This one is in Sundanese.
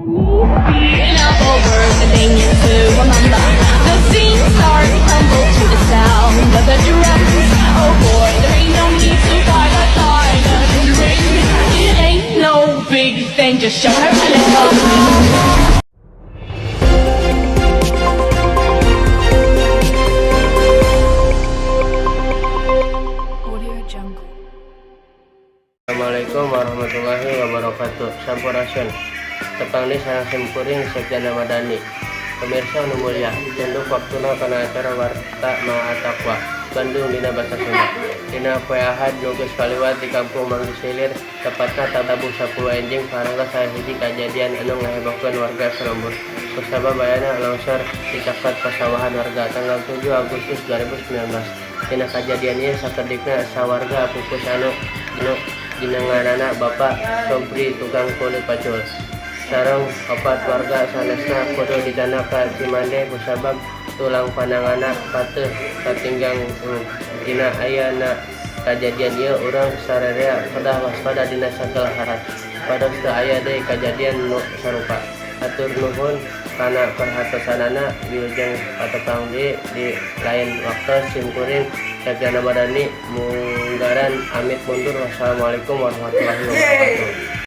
Beating to a mamba. The scene start crumble to the sound of the drums. Oh boy, there ain't no need to buy a diamond ring. It ain't no big thing, just show her a little. Audio Jungle. Assalamualaikum warahmatullahi wabarakatuh. Sampurasun. Tepang deui sareng simkuring, Septiana Madani. Pemirsa anu mulia, tunduk waktuna kana acara Warta Ma'a Taqwa Bandung dina bahasa Sunda. Dina poe Ahad nu geus kaliwat, di kampung Manggis Hilir, tepatna tabuh 10 enjing, parantos aya hiji kajadian anu ngahebohkeun warga salembur kusabab ayana longsor di caket pasawahan warga tanggal 7 Agustus 2019. Dina kajadian ieu sakedikna sawarga pupus anu dina ngaranna Bapak Sobri, tukang kulit pacul, sareng opat warga sanesna kudu dicandak ka Cimande kusabab tulang pananganna pateuh katinggang uluk. Dina ayana kajadian ieu, urang sararea kedah waspada dina sagala hal supados teu aya deui kajadian nu sarupa. Hatur nuhun kana perhatosanana. Wilujeng patepang deui di lain waktos. Simkuring, Septiana Madani, munggaran amit mundur. Wassalamualaikum warahmatullahi wabarakatuh.